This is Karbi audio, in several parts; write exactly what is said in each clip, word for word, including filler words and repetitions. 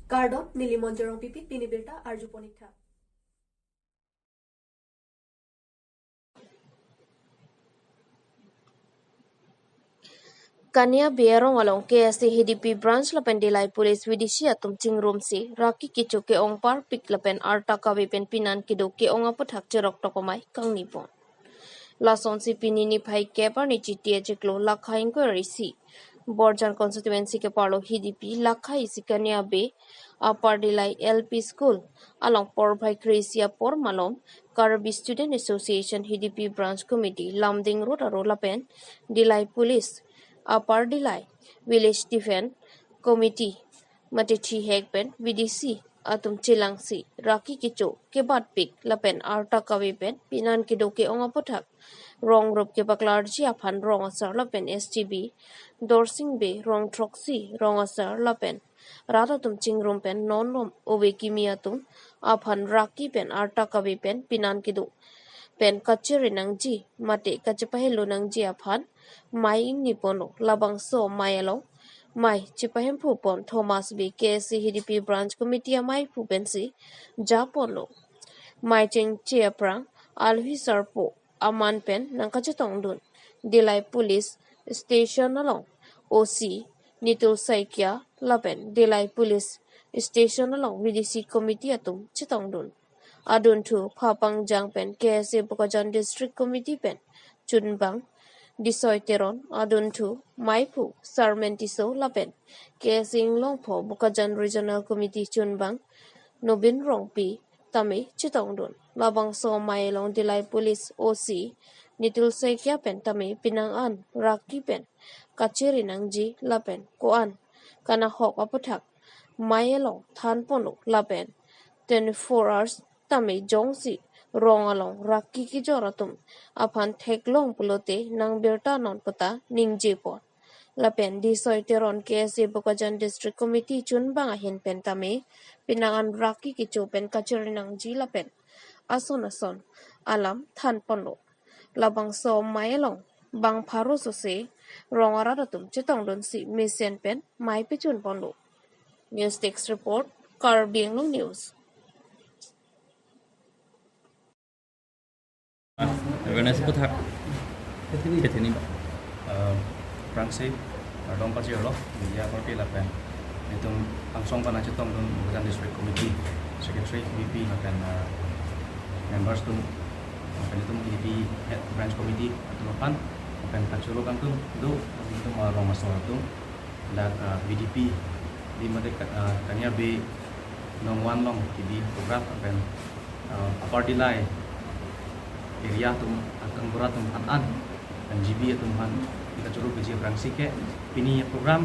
Kardom, neli Monjorong Pipit, pini birta arju ponik tha. Kania Bey arong along K S A H D P branch lapen Dillai Police V D C atum chingrumsi raki kecho ke-ong parpik lapen arta kave pen pinan kedo ke-ong aputhak cherok tok amei kangni pon. Lasonsi pini niphai kep arni Chiti achiklo lakha ingkoi ra isi Borjan constituency keparlo H D P lakha isi Kania Bey Upper Dillai L P School along porphai kre-isi apor malom Karbi Student Association H D P Branch Committee Lumding Road aro lapen Dillai Police Upper Dillai Village Defence Committee mate thihek pen V D C atum chelangsi raki kecho kebatpik lapen arta kave pen pinan kedo ke-ong aputhak rong rup kepaklarji aphan rong asar lapen S T B Dorsing Bey, rong throksi rong asar lapen rat atum chingrum pen non lom ove kimi atum aphan raki pen arta kave pen pinan kedo pen kachere nangji mate kachepahelo nangji aphan mei ingni ponlo. Labangso mei along mei chepahemphu pon Thomas Bey, K S A H D P Branch Committee ameiphu pensi ja ponlo. Mei chengche aphrang alohi sarpo aman pen nangkachetongdun Dillai Police Station along O C Nitul Saikia lapen Dillai Police Station along V D C Committee atum chetongdun. Adunthu phapangjang pen K S A Bokajan District Committee pen chunbang Disoi Teron, adunthu meiphu Sarmen Tisso lapen K S A Inglongpho Bokajan Regional Committee chunbang Nobin Rongpi tame chetongdun. Labangso mei along Dillai Police O C Nitul Saikia pen tame pinan an raki pen kachere nangji lapen ko-an kanahok aputhak mei along than ponlo lapen twenty-four hours tame jongsi rong along raki kejor atum aphan theklong pulote nang birta non puta ningje pon. Lapen Disoi Teron, K S A Bokajan District Committee chunbang ahin pen tame pinan an raki kecho pen kachere nangji lapen ason ason alam than ponlo. Labangso mei along bang pharo sose rong arat atum chetongdunsi mesen pen mei pechun ponlo. News Desk Report, Karbi Anglong News. Awareness aputhak ketheni, eh, aphrangsi kardom pajirlo media korte lapen itum angsong pen nangchetongdun Bokajan District Committee Secretary, V P lapen, eh, members atum, lapen itum H D P Head Branch Committee atum aphan, lapen kachoro kangtung do itum, eh, rong asor atum, dak, eh, V D P di mate ka-, eh, Kania Bey nong one along kebi program lapen, eh, Upper Dillai area atum, eh, kangbura atum aphan an, lapen G B atum aphan kachoro keji aphrangsi ke pini program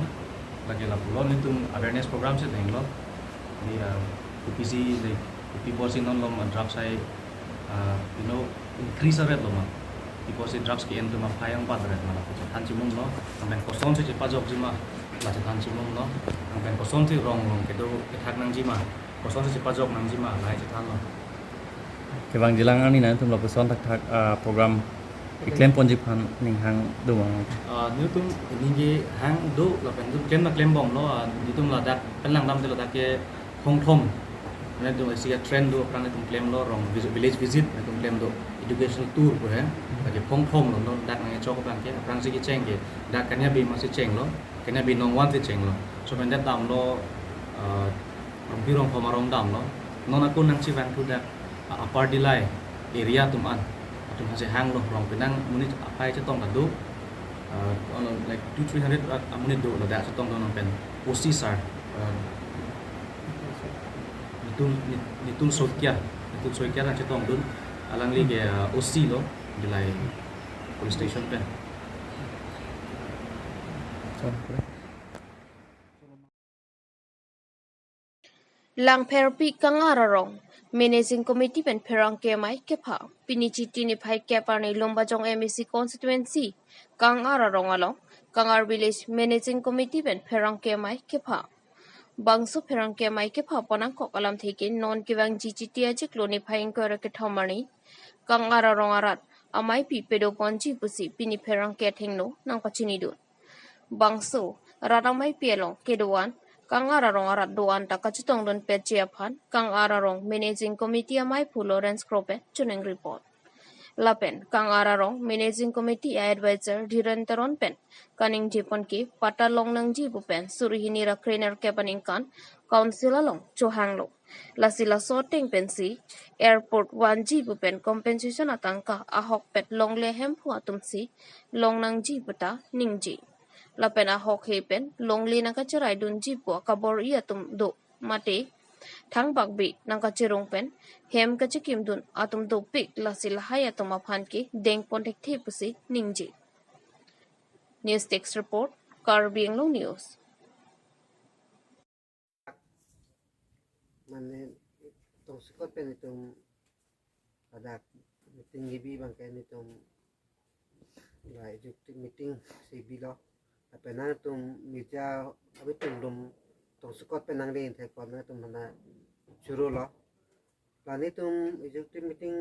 lake lapulo, nelitum awareness program si denglo. Di, eh, kopisi, like, kopi apotsi non lom drugs hai, eh, you know, increase aret lo ma. Kopi apotsi drugs ke-en atum aphai angbat aret ma, lapu chethan chimum lo. Lapen kosonsi chepajokji ma, la chethan chimum lo. Lapen kosonsi rong rong kedo kethak nangji ma, kosonsi chepajok nangji ma, lahai chethanlo. Kevangjilang arni nangtum lapuson thakthak, ah, program keklem ponji aphan ning hang do ma? Ah, nelitum ningje hang do lapen nelitum klem na klembomlo, ah, nelitum ladak pen langdamde ladak ke phongthom. Nelitum isi a-trend do aphrang nelitum klemlo, rong vis-, village visit nelitum klemdo, educational tour pu he. Lake phongthom lo, non dak nangchok abang ke, aphrangsi kecheng ke dak Kania Bey masi chenglo, Kania Bey nong one si chenglo. So pen dak damlo, ah, Rongpi Rongphom arong damlo. Non ako nangchevangthu dak, ah, Upper Dillai area atum an. Atum hasi hanglo rong penang monit aphai chetong kado. Ah, ono, like, two, three hundred, ah, amonit do ladak chetongdun pen O C sir. Ah, Nitul, Nit-, Nitul Saikia, Nitul Saikia nangchetongdun. Alangli ke, ah, O C lo, Dillai Police Station pen. Langpherpi Kangar arong Managing Committee pen pherangke amei kepha. Pini Chiti niphai kep arni Lumbajong M A C constituency Kangar arong along Kangar Village Managing Committee pen pherangke amei kepha. Bangso pherangke amei kepha pon angkok alamthe ke non kevangji Chiti achiklo niphai ingkoi ra kethom arni Kangar arong arat ameipi pedo ponji pusi pini pherangke athengno nangpachinidun. Bangso rat ameipi along kedo-an Kangar arong arat do-an ta kachetongdun petji aphan Kangar arong Managing Committee amaiphu Lawrence Kro pen choningri pon. Lapen Kangar arong Managing Committee a-advisor Dhiren Teron pen kaningje pon ke patta longnangji pu pen suri hini ra krenerkep aningkan Council along chohanglo. Lasi laso ateng pensi airport vanji pu pen compensation atangka ahokpet longle hemphu atumsi longnangji puta ningje. Lapen ahok he pen longle nangkacheraidunji pu akabor-i atum do mate thangbak bi nangkachirung pen hem kachekimdun atum dopik, lasi lahai atum aphan ke dengpon thekthe pusi ningje. News Desk Report, Karbi Anglong News. Mane tongsekot pen itum pada meeting kebi abangke netum la executive meeting si bilo. Lapen nangtum media abitung dum tongsekot pen nangli thekpon nangtum mana churolo. La netum executive meeting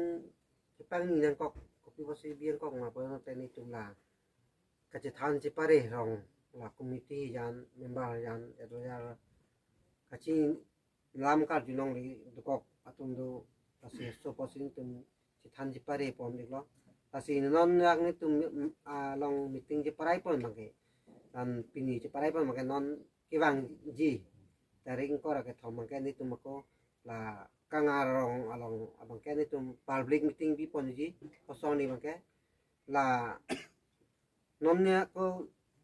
kepangni nangkok, kopi pusi bi nangkok ma pu nangte netum la kachethan chepare rong la committee jan, member jan, advisor kachi lam karjulongle dokok atum do, lasi so pusi netum chethan chepare pon iklo. Lasi non yang netum, mm, along meeting cheparai pon abangke, dan pini cheparai pon abangke non kevangji tarik ingkoi ra kethom abangke netum ako la Kangar arong along abangke netum public meeting bi ponji kosong ni abangke la non ne ako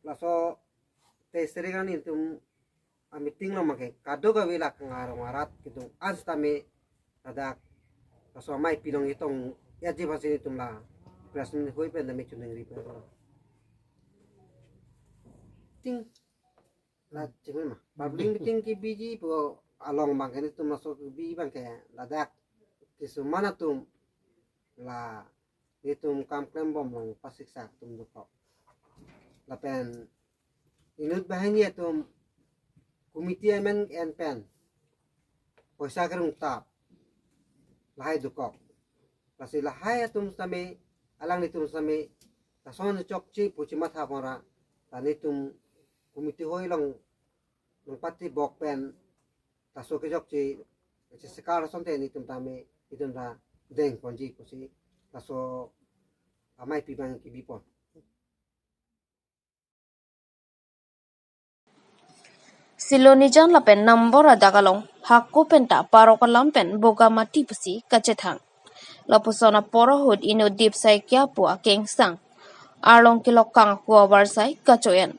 laso te sering ani netum a meeting lo make kadokave la Kangar arong arat kedung-an sitame ladak laso amei pilong itong ya ji basi netum la press meet hoi pen tame choningri pen. Ting la chingma public meeting kebiji pu along abangke netum laso kebi abangke ladak kisuman atum la netum kam klembom along pasiksak atum dokok. Lapen inut banghini atum committee amen en pen poisa kerung tap lahai dokok. Lasi lahai atum sitame, alanglitum sitame lason chokche pu chematha pon ra, la netum committee hoi along nangpati bok pen laso kechokche chesekar asonte netum tame netum ta dengponji pusi laso amei pi abang kebi pon. Silonijan lapen Nambor adak along hako pen ta parok alam pen boga mati pusi kachethang. Lapuson apor ahut inut Dip Saikia pu akengsang arlong kelok kanghu avarsai kacho-en.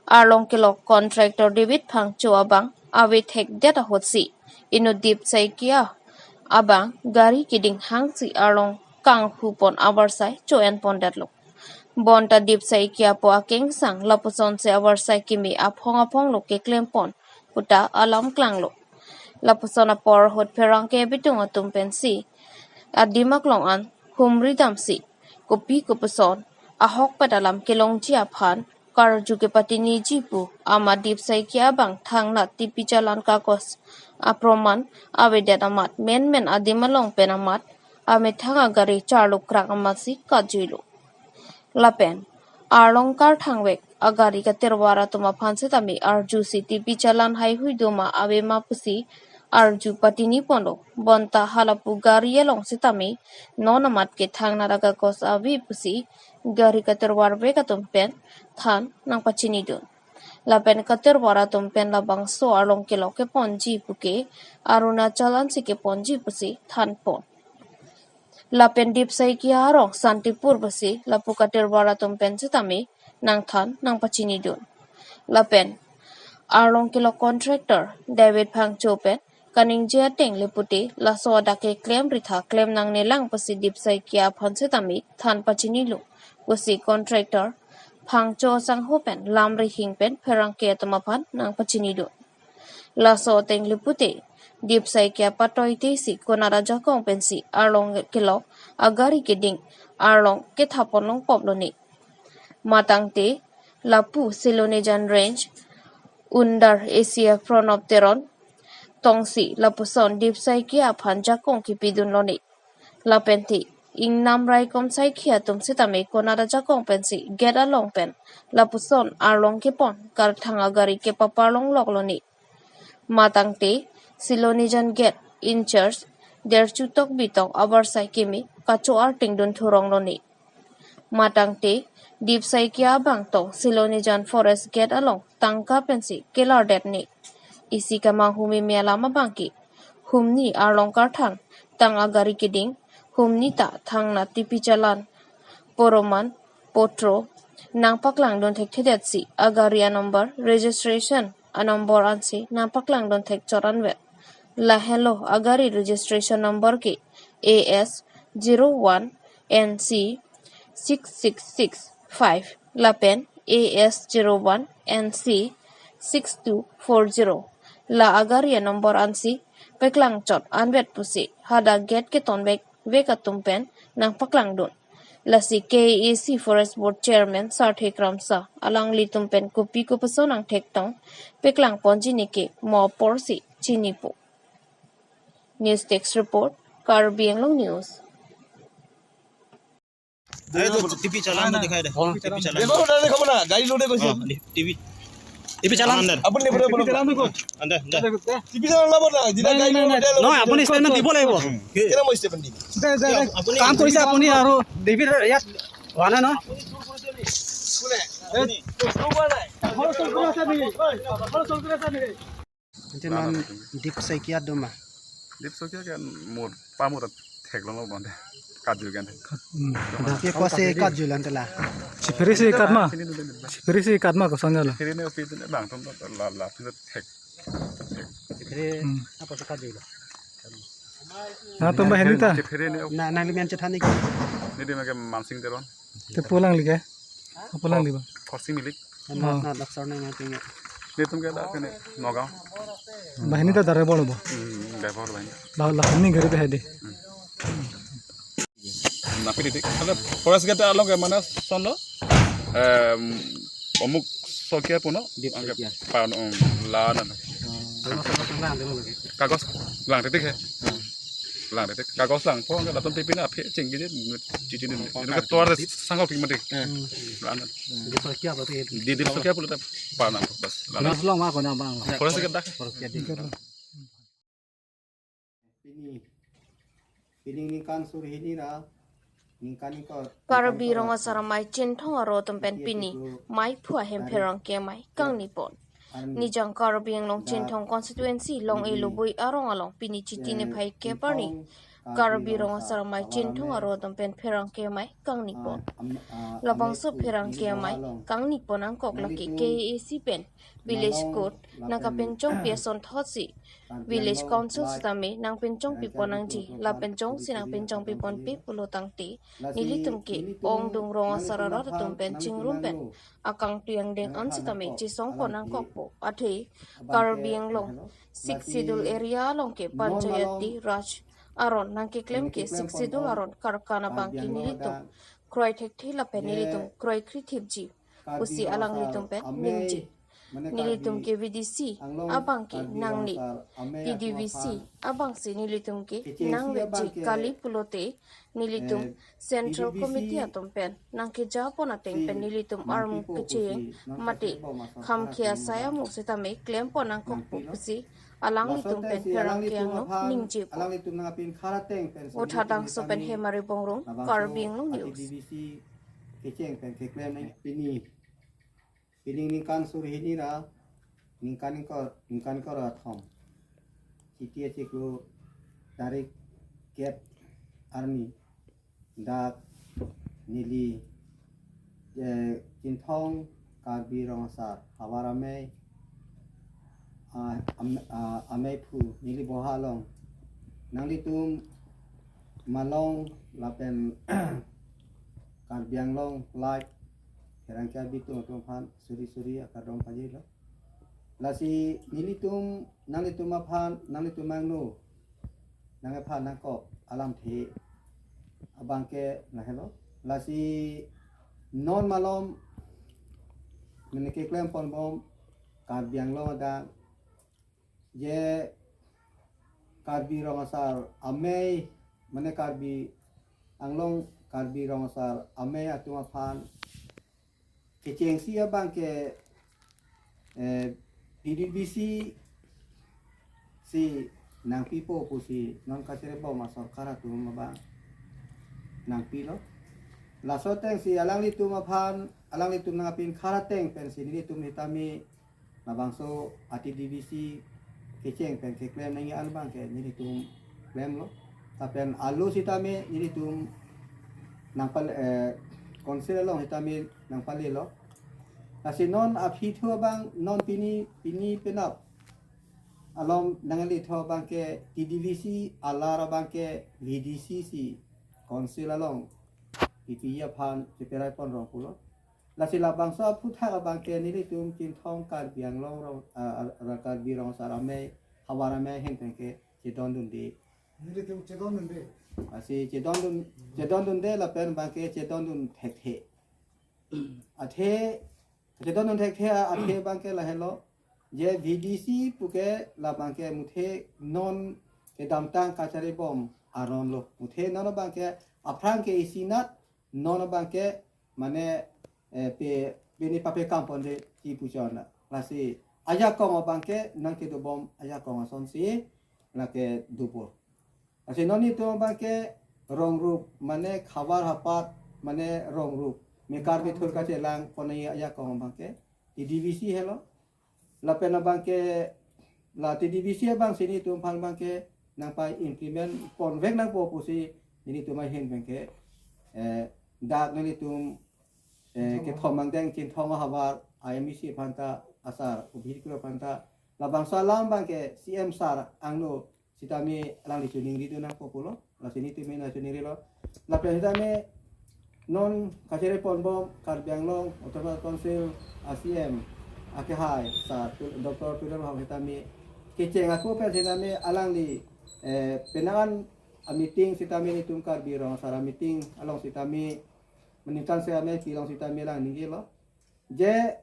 Arlong kelok contractor David Phangcho abang ave thekdet ahutsi inut Dip Saikia abang gari keding hangsi arlong kanghu pon avarsai cho-en pondetlo. Bonta Dip Saikia pu akengsang lapusonsi avarsai keme aphong aphong lo keklem pon puta alam klanglo. Lapuson apor ahut pherangke abitung atum pensi adim aklong an humri damsi kopi kopuson ahokpet alam kelongji aphan karju kepatiniji pu amat Dip Saikia abang thangnat T P challan kagos aproman avedet amat menmen adim along pen amat amethang agari charlukrak amatsi katjuilo. Lapen arlong karthangvek agari katerwar atum aphan sitame arjusi T P challan haihui doma avema pusi arju patini ponlo. Bonta halapu gari along sitame non amat ke thangnat akagos ave pusi gari katerwarvek atum pen than nangpachinidun. Lapen katerwar atum pen labangso arlong kelok keponji puke Arunachal ansi keponji pusi thanpon. Lapen Dip Saikia arong Santipur pusi lapu katerwar atum pen sitame nangthan nangpachinidun. Lapen arlong kelok contractor David Phangcho pen kaningje ateng le pute laso adak keklem ritha klem nangnelang pusi Dip Saikia aphan sitame than pachinilo pusi contractor Phangcho asangho pen lam rihing pen pherangke atum aphan nangpachinidun. Laso ateng le pute Dip Saikia patoi tesi konat ajakong pensi arlong kelok agari keding arlong kethapon longpop lone. Matangte lapu Silonijan Range under A C F Pranab Teron tongsi lapuson Dip Saikia aphan jakong kepidun lone. Lapen ti ingnam raikom saikhi atum sitame konat ajakong pensi gate along pen lapuson arlong kepon karthang agari kepaparlong lok lone. Matangte Silonijan Gate in charge Derchutok Bitong abarsai kimi kacho-arting dun thurong lone. Matangte Dip Saikia abang tong Silonijan Forest Gate along tangka pensi kelar det ne. Isi kamang humi melam abang ke humni arlong karthang tang agari keding, humni ta thangnath tipi chalan, poroman potro nangpaklang dun thekthedet si agari anumber, registration anumber ansi nangpaklang dun thekchot anvet. Lahelo agari registration number ke A S zero one N C six six six five lapen A S zero one N C six two four zero. La agari anumber ansi peklangchot anvet pusi hadak gate keton vek vek atum pen nangpaklang dun. Lasi K A A C Forest Board Chairman Sarthe Kramsa alanglitum pen kopi kopuson angthek tong peklang ponji neke mo apor si chinipo. News Desk Report, Karbi Anglong News. अरे तो टीवी चलान तो दिखाई दे। टीवी चलान। देखो ना, देखो ना, गाड़ी लोडे কৈছে। हाँ, टीवी। टीवी चलान। अंदर। আপুনি নিবলৈ বোলে। টিভি চালান দিব। अंदर, अंदर। টিভি চালান দিব না, যেতিয়া নাই, গাড়ী নাই, নাই, লোডে নাই। নহয়, আপুনি ষ্টেটমেণ্ট দিব লাগিব। কেনে মই ষ্টেটমেণ্ট দিম? দে, দে, দে। আপুনি কাম কৰিছে আপুনি আৰু টিভি ইয়াত হোৱা নাই নহয়। কোনে? এই, ঘৰ চুৰ কৰি আছে নেকি? ঘৰ চুৰ কৰি আছে নেকি? Ante non Dip Saikia doma. Dip Saikia ke mo pamo ta theklong lo bonde. Kaju kan. Hmm. Ke kwase kaju lan tela. Chiphere si katma. Chiphere si katma ko sangya la. Chiphere ne opi ne bang tom la la thek. Chiphere apa se kaju la. Na tum ba heni ta. Chiphere ne. Na nangli men chethani ke. Neli men ke Mansing Teron. Te pulang li ke? Pulang li ba? Khorsing Milik. Na, na, na, surname nangtum ke? Nelitum ke dak kene Nagaon. Bahini ta driver lo bo? Hmm, driver bahini. La, la, ini gari pe hai de. Napi titik. Ada forest gate along ke mana sono? Em, Omuk Saikia puno? Dip Saikia. Pan, um, la na. Hmm, dua masalah tengah, dua lagi. Kagos lang titik he. Hmm. Lang titik. Kagos lang po, angkat latum pipin aphi chingki je, cici ni. Itu ke tuar sangkal pik mati. Hmm. Lang. Dip Saikia berarti. Di, Dip Saikia pulo ta parna bas. Lang. Mas long ma ko na bang. Forest gate dak. Forest gate. Pini, pini ningkan suri hini ra, ningkan ingkoi, Karbi ningkan Rong Asar Amei Chinthong aro atum pen pini maiphu ahem pherangke amei kangni pon. Nijang Karbi Anglong Chinthong constituency Long-e Loboi arong along pini Chiti niphai kep arni Karbi Rong Asar Amei Chinthong aro atum pen pherangke amei kangni pon. Labangso pherangke amei kangni pon angkok lake K A A C pen village court nangkapinchongpi asonthotsi village council sitame nangpinchongpi pon nangji, lapen jongsi nangpinchongpi ponpe pulo tangte nelitum ke ongdung rong asar arat atum pen chingrum pen akangtui angdeng an sitame chesong pon nangkokpo. Athe Karbi Anglong Sixth Schedule area along ke Panchayati Raj aron nangkeklem ke Sixth Schedule aron karkan abang ke nelitum kroi thekthe lapen nelitum kroi krithipji pusi alanglitum pen ningje. Nelitum ke V D C abang ke nangne, T D V C abang si nelitum ke nangveji kali pulote nelitum Central Committee atum pen nangkeja pon ateng pen nelitum armu kecheng mate kham khia saya mu sitame klem pon nangkokpo pusi alanglitum pen pherangke angno ningjepo. Uthadang laso pen Hemari Bongrung, Karbi Anglong News. Kecheng pen keklem nang pini, pini ningkan suri hini ra, ningkan ingkoi, ningkan ingkoi ra thom. Chiti achiklo tarik kep arni dak neli, eh, Chinthong Karbi Rong Asar Havar Amei, ah, am-, ah, ameiphu neli boha along nanglitum malong lapen Karbi Anglong like pherangke abitung atum aphan suri suri akardom pajirlo. Lasi nelitum, nanglitum aphan, nanglitum angno nangkephan nangkok alamthe abang ke lahelo. Lasi non malom mene keklem ponbom Karbi Anglong adang je Karbi Rong Asar Amei, mane Karbi Anglong Karbi Rong Asar Amei atum aphan kechengsi abang ke, eh, P D V C si nangpipo pusi non kachiribom asorkar atum abang nangpilo. Laso atengsi alanglitum aphan, alanglitum nangpinkha ateng pensi nelitum sitame labangso a-T D V C kecheng pen keklem nangji an abangke nelitum klemlo. Lapen alo sitame nelitum nangpal, eh, council along sitame nangpalelo. Lasi non aphi thu abang non pini, pini penap along nangli thu abangke T D V C alar abangke V D C si council along P P E aphan cheperaipon rong pulo. Lasi labangso aphuthak abangke nelitum Chinthong Karbi Anglong rong, ah, ah, Karbi Rong Asar Amei, Havar Amei ahin penke chedondunde. Nelitum chedondunde. Lasi chedondun, chedondunde lapen abangke chedondun thekthe. Athe, chedondun thekthe athe abangke lahelo. Je V D C puke labangke muthe non kedamtang kacharibom aron lo. Muthe non abangke aphrang ke isinat, non abangke mane, eh, pe, pini pape kampon de kipuchon. Lasi ajakong abangke nangkedobom ajakong asonsi lake dopo. Lasi non itum abangke rong rup mane khavar hapat mane rong rup me Karbi thur kachelang pon ajakong abangke T D V C helo. Lapen abangke la T D V C abangsi nelitum aphan abangke nangpa-implement ponvek nangpo pusi nelitum ahin penke, eh, dak nelitum, eh, kethom angdeng Chinthong ahavar a-M A C aphanta asar, Obhit Kro aphanta labangso alam abangke C M sar angno sitame alangli choningridun nangpo pulo. Lasi nelitum nangchoningrilo. Lapen sitame non kachiriponbom Karbi Anglong Autonomous Council a-C M akehai sar Tu-, Doctor Tuliram Ronghang sitame kecheng ako pen sitame alangli, eh, penang an a-meeting sitame nelitum Karbi Rong Asar a-meeting along sitame meningkan se ame pilong sitame alang ningjelo. Je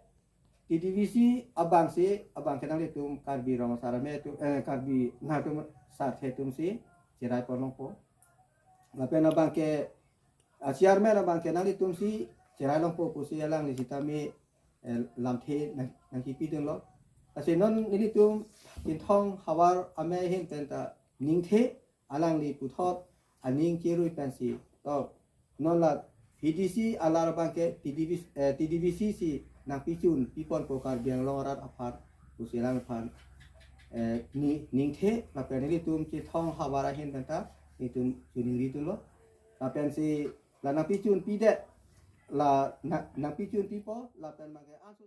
T D V C abangsi, abangke nanglitum Karbi Rong Asar Amei atum, eh, Karbi nangtum sarthe atumsi cheraipon longpo. Lapen abangke, ah, chairman abangke nanglitumsi cherai longpo pusi alangli sitame, eh, lamthe nang, nangkipidunlo. Lasi non nelitum Chinthong Havar Amei ahin penta ningthe alangli puthot aning cherui pensi. To, non la V D C alar abangke T D V, eh, T D V C si nangpichun piponpo Karbi Anglong arat aphan pusi alangphan, eh, ni, ningthe lapen nelitum Chinthong Havar ahin penta nelitum choningridunlo. Lapensi la nangpichun pidet, la na, nangpichun pipo lapen abangke anso